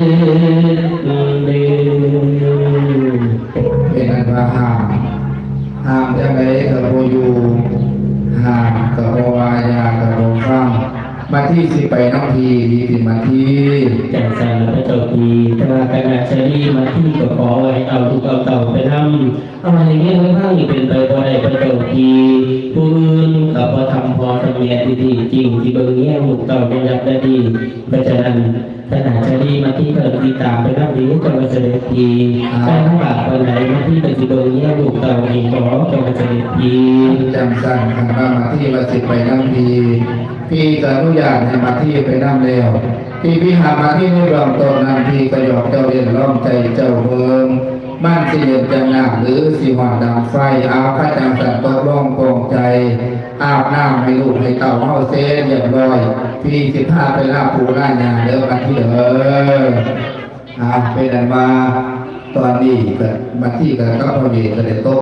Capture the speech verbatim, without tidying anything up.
เป็นอันว่าห้าม ห้ามจังใดก็บ่อยู่ ห้ามก็บ่ว่า อย่าก็บ่ฟัง มาที่สิไปน้องพีดีติมาที่ จังซั่นล่ะพระเจ้าพี่ แต่ว่าคณะชาลีมาที่ก็ขอให้เอาลูกเอาเต้าไปนำ เอาให้เมียให้ฟังนี่เป็นไปบ่ได้พระเจ้าพี่ ผู้อื่นก็บ่ทำพอทำแม่ที่ดีจริงที่เบิ่งแยงลูกเต้าบ่ยักได้ดี เพราะฉะนั้น คณะชาลีมาที่เพิ่นติดตามไปนำดีเจ้าเสด็จพี่ ครับ แต่ลำบากปานใดมาที่ก็สิเบิ่งแยงลูกเต้าเองบ่เจ้าเสด็จพี่ จังซั่นคันว่ามาที่ว่าสิไปนำพี พีก็อนุญาตให้มาที่ไปนำแล้ว ที่พีหามาที่ในเบื้องต้นนั้นพีก็หยอกเจ้าเล่นลองใจเจ้าเบิ่ง มันสิเล่นจังน้ำหรือสิฮอดดังไฟ เอาคันจังซั่นตกลงปลงใจ อาบน้ำให้ลูกให้เต้าเฮาเสร็จเรียบร้อย พีสิพาไปลาปู่ลาย่าเด้อมาที่เด้อ อ่า เป็นอันว่าตอนนี้ก็มาที่ก็กับพ่อเวทก็ได้ตก